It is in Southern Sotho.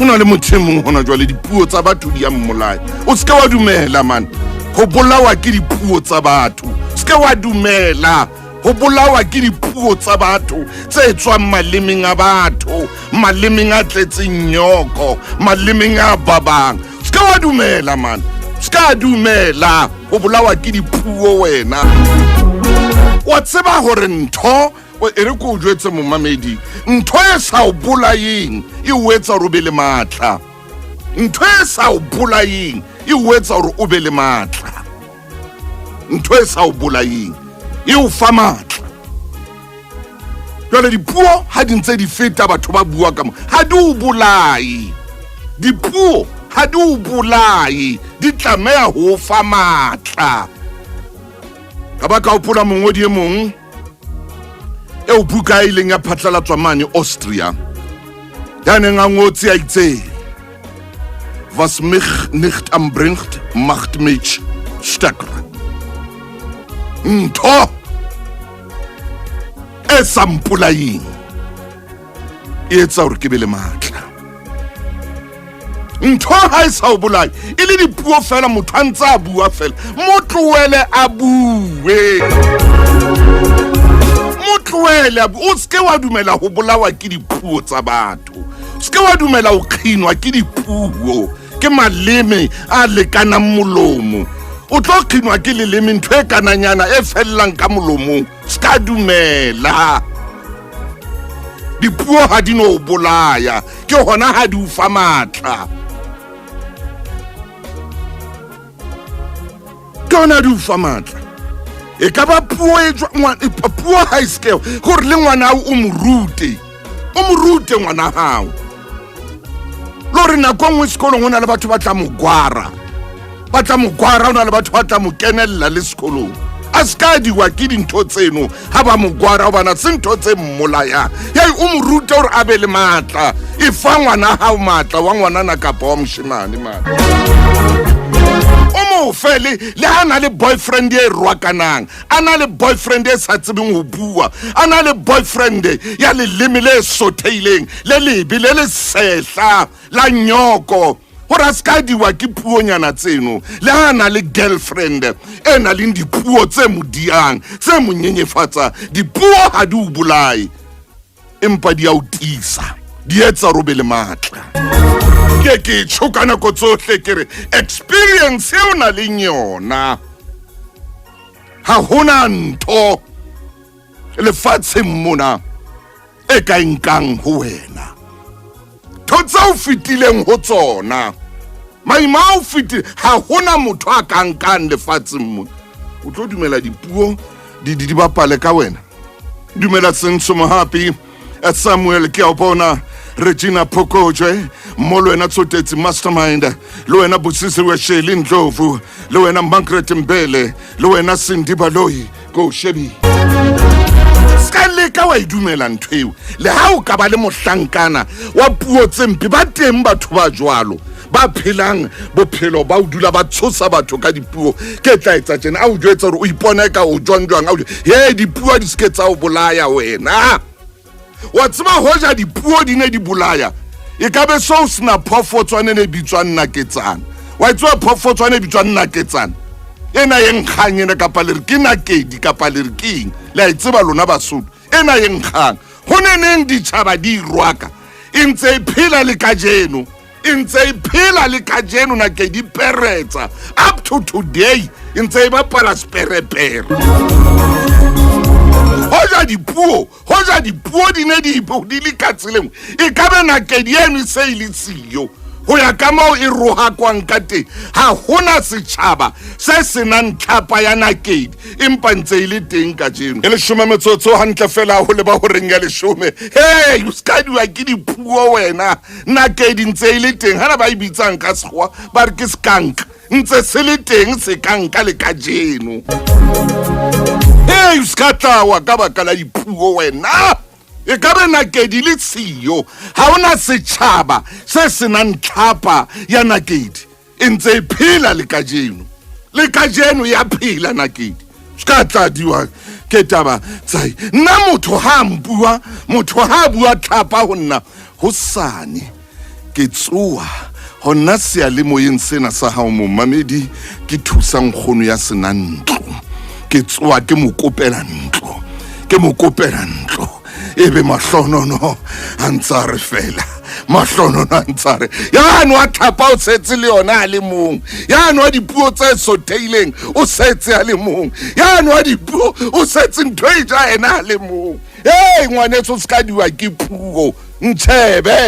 Ho na le motho e mong hona jwale dipuo tsa batho di ya mmolaya. O se ke wa dumela man ho bolawa ke dipuo tsa batho. Se ke wa dumela ho bolawa ke dipuo tsa batho tse tswang malemeng a batho, malemeng a tletseng nyoko, malemeng a babang. Se ke wa dumela man. Se ka dumela ho bolawa ke dipuo wena. Wa tseba hore ntho e re ko o jwetse momamedi ntho e sa o bolayeng e o etsa hore o be le matla ntho e sa o bolayeng e o etsa hore o be le matla ntho e sa o bolayeng e o fa matla jwale dipuo ha di ntse di feta batho ba bua ka mo ha di o bolaye dipuo ha di o bolaye di tlameha ho fa matla ka ba ka hopola mongodi e mong eo buka e ileng ya phatlalatswa mane Austria ya neng a ngotse a itse was mich nicht anbringt macht mich stärker ntho e sa mpolayeng e etsa gore ke be le maatla ntho ha e sa o bolaye e le dipuo fela motho a ntse a bua fela mo tloele a bue mo tloele o seke wa dumela go bolawa ke dipuo tsa batho o seke wa dumela go kginwa ke dipuo ke maleme a lekanang molomo o tlo kginwa ke leleme ntho e kananyana e felelang ka molomong se ka dumela dipuo ga di no bolaya ke gona ga di o fa maatla ke gona di o fa maatla e ka ba puo e e, puo ga e sekego gore le ngwana o mo rute o mo rute ngwana gago le gore nako nngwe sekolong go na le batho ba tla mo gwara ba tla mo gwara go na le batho ba tla mo kenelela le sekolong a se ka diwa ke dintho tseno ga ba mo gwara gobana se ntho tse mmolayang yai o mo rute gore a be le maatla e fa ngwana gago maatla wa ngwanana kapa wa moshemane maatla o mo fe le le ha na le boyfriend e rwakanang a na le boyfriend e sa tsebeng go bua a na le boyfriend ya leleme le sotheileng le lebe le le sehla la nyoko gore a se ka diwa ke puonyana tseno le ha a na le girlfriend e na leng dipuo tse mo diang tse mo nyenyefatsa dipuo ga di o bolae empa di a o tiisa di etsa robe le maatla ke ke tsho ka nako tsohle ke re experience e o na leng yona ga gona ntho lefatsheng mona e ka e nkang ho wena ntho tse o fetileng ho tsona maima a o fetile ga gona motho a ka nkang lefatsheng mona o tlo dumela dipuo di di bapale ka wena dumela sentsho mohapi eh, samuel ke a bona regina phokojwe mo le wena tshotetsi mastermind le wena bosisiwe sheli ndlovu le wena margaret mbele le wena cindy baloi ko shebi ska leka wa e dumela ntho eo le ha o ka ba le mohlankana wa puo tse mpe ba teng batho ba jwalo ba phelang bophelo ba o dula ba tshosa batho ka dipuo ke tla etsa tjena a o jwetsa gore o ipone ka o jwang jwang a o he dipuo di seke tsa o bolaya wena wa tseba hoja dipuo di ne di bolaya e ka be so o sena phoofotswane ne bitswang naketsana wa e tseba phoofotswane e bitswang naketsana ena e nkgang ena kapa le re ke nakedi kapa le re ke eng le a e tseba lona basotho ena e nkgang go ne neng ditšhaba di irwaka e ntse e phela le kajeno e ntse e phela le kajeno nakedi peretsa up to today e ntse e bapala seperepere hoja dipuo hoja dipuo di ne di di le ka tseleng e ka be nakedi eno e se e le siyo go ya ka moo e rogakwang ka teng ga gona setšhaba se se nang tlhapa ya nakedi empa ntse e le teng kajeno e leshome metsotso gantle fela go leba goreng ya leshome hei o se ka diwa ke dipuo wena nakedi ntse e le teng gana ba e bitsang ka sekgowa ba re ke skank ntse se le teng sekanka le kajeno ee o se ka tlawa ka baka la dipuo wena e ka be nakedi le tshiyo ga o na setšhaba se se nang tlhapa ya nakedi e ntse e phela le kajeno le kajeno ya phela nakedi se ka tladiwa ke taba tsai nna motho ha a mpua motho ha a bua tlhapa go nna go sane Ke tsoa hona seyalemoyeng sena sa hao momamedi, ke thusa nkgono ya senang ntlo. Ke tsoa ke mo kopela ntlo, ke mo kopela ntlo, ebe mahlonono a ntse a re fela, mahlonono a ntse a re yano a tlhapa o setse le yona a le mong, yano a dipuo tse sotheileng o setse a le mong, yano a dipuo o setse ntho e ja ena a le mong. Ei, ngwaneso, se ka diwa ke puo, ntšhebe.